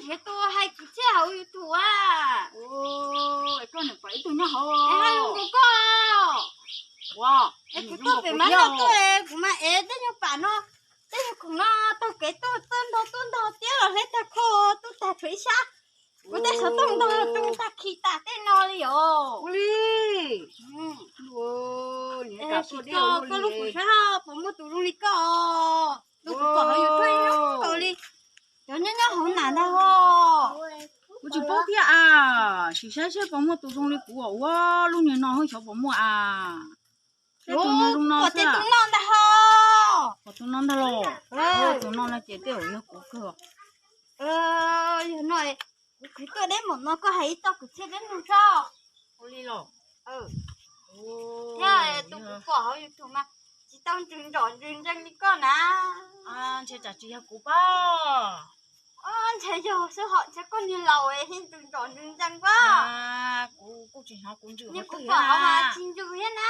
Yog tus hais kwv txhiaj hauv YouTube a. Koj niam pom ib tug nyob hauv. Es hais lus nkaus koj. Ua, es kuv tuaj pem mas no tuaj, kuv mas ev tej nyuag pam no, tej nyuag khoom no taug kev tuaj, tuaj ntog tuaj ntog tiab los hle tag kho, tuaj tag tshuav ib sab. Kuv tej xov tooj ntog tsoo tag khi tas tej no li os. Ua li. Koj lub pum sab puas muaj tus zoo li koj? Tus kuv pom hauv YouTube zoo nkaus li. Cov nyob nyob hauv nam ntag ho. Kuv tsis paub thiab a. Sim saib saib puas muaj tus zoo li kuv ua lub niag no xyov puas muaj a. Tej tus no zoo no xwb. Tus no ntag ho. Pom tus no ntag los. Tus no no ces tej zaum yog kuv kawg. Yog no, kuv khwv tuaj deb npaum no koj hais ib txoj kwv txhiaj deb nug tso. Ua li los. Yog tus kuv pom hauv YouTube mas tsis tau ntsws ntsom ntsws ntsees li koj na. Ntshe tsam tsis yog kuv pab. Ntshe yog xwb ho, ntshe koj niag laus es yeej ntsws ntsom ntsws ntsees pab. Kuv kuj tsis hnov kuv ntsws, niag kuv pom hauv mas tsis ntsws thiab na.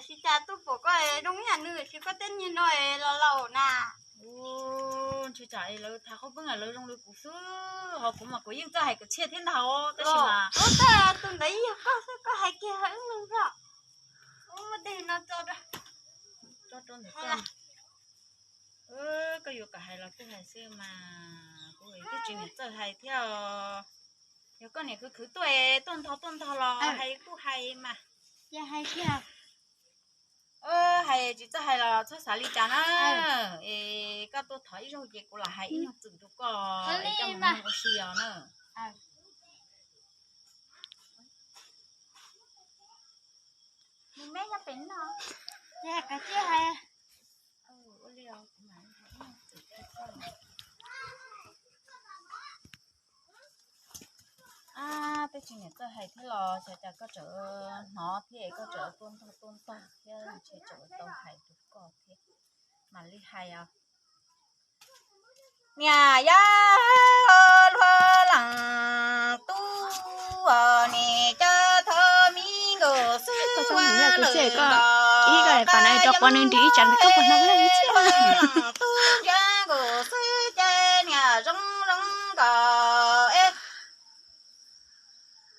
Sim cas tuaj pom koj zoo ib yam nws, sim koj tej niag no los laus na. Ntshe tsam lawv tham qhov peb lawv zoo li kuv xwb, ho kuv mas kuv yeej txawj hais kwv txhiaj thiab ntag, tab sis mas tus ntawd yog koj xwb, koj hais kiag hauv wb mloog tso. Ua dej no tso rau ntawm koj. Koj yuav kom hais los twb hais xwb mas, kuv twb tsis niam txawj hais thiab os. Yog koj niam khwv khwv tuaj, tuaj ntog tuaj ntog los hais kuj hais mas. Hais tsis txawj hais los txhob xav li cas na. Es koj tuaj thov ib zaug ces kuv lam hais ib nyuag txwm rau koj es coj mus ua si os na. Twb tsis niam txawj hais thiab los xyov cas koj tseem hnov thiab es koj tseem tuaj ntog tuaj ntog thiab, ntshe tseem tau hais rau koj thiab. Mam li hais os. Niam yau luag leej tub os, nim cov thov mi nkaus xwb ua lwm nkaus. Ib ko pas no rau qhov nws nrhiav ib tsam nws koj puas hnov leej tub nrhiav nkaus xwb ces niam zoo zoo nkaus es.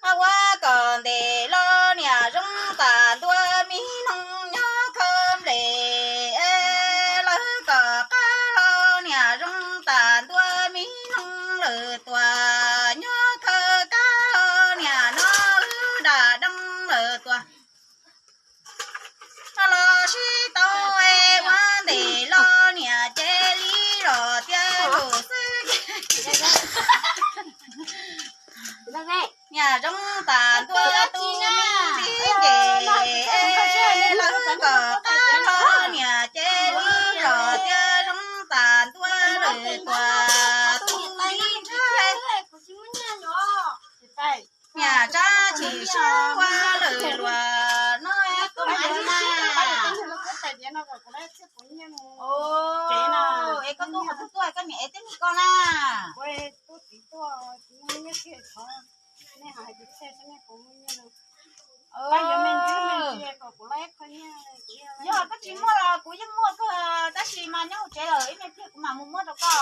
Ua kom ntes los niam zoo tas ntua mi noog nyob khawb nplej, lawv kom qab los niam zoo tas ntua mi noog lawm tuaj nyob khawb kab los niam no lwm dam deej lawm tuaj. Los sib tau ua ntes los niam ces li los tiag nkaus xwb. Niam zoo tas ntua tu mi nti ces lawv kom qab los niam ces li los tiag zoo tas ntua lawm tuaj tu mi nrhab. Niam tsab chim sub ua lwm luag no. Es koj tuaj qhov twg tuaj koj niam ev teb nrog koj na? Yog koj tsis muaj los kuv yeej muaj kawg, tab sis mas nyob hauv tsev lawm ib me pliag kuv mam mus muab rau koj.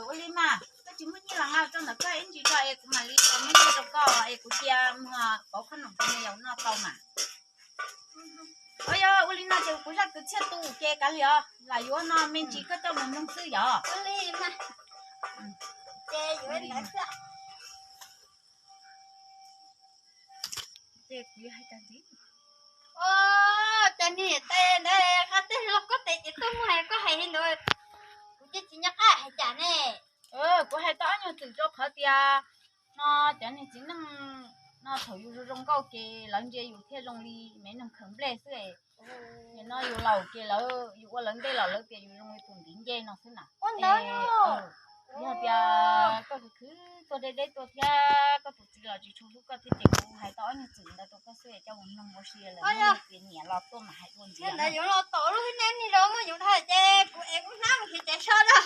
Ua li mas, koj tsis muaj nyiaj los nqa tso ntawm koj ib ntsis tso es kuv mam li muab nyiaj rau koj es kuv cia mus pauv khob noom rau me yaus noj tau mas. Yog ua li no ces kuv zaj kwv txhiaj tu ces kav liam os, lam yuav no me ntsis koj coj mus mloog xwb yom. Cov niag tes ntawd qab teg los koj tes ces tuaj muag koj hais li ntawd, kuv ces tsis nco qab hais cas ne. Kuv hais tau ob nyuag txwm rau qhov tias no cov niag txiv neej no thaum yus zoo zoo nkauj ces lawv ntsia yus thiaj zoo li me noog khaws nplej xwb. Nim no yus laus ces lawv, yus ua lawv ntej los lawv tias yus zoo li tus ntiv ncej no xwb na. Yog tias koj khwv khwv tuaj deb deb tuaj thiab koj tus txiv los tsis tshua hlub koj thiab ces kuv hais tau ob nyuag txwm ntawd rau koj xwb es coj mus mloog ua si lawm tias nyiam los tuaj mam hais dua ntxiv. Ntawd yuav los tom lub hib neb ni los muaj yus dhau ces kuv es kuv hnab mus khiav ces so lawm.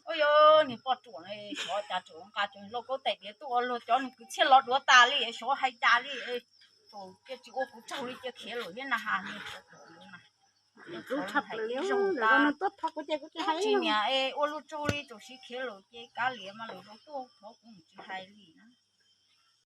Ua yog niag poj ruam xyov cas tseem nqa cov lauj kaub tais diav tuaj ua luag cov niag kwv txhiaj los duav tas li xyov hais cas li. Cia tsis ua kuv tsaug li cia khiav lawm thiab na has ni. Tsis niam ua lub tsaug li tsuas siv khiav lawm ces kav liam mas lwm zaus tuaj thov kuv mus tsis hais li.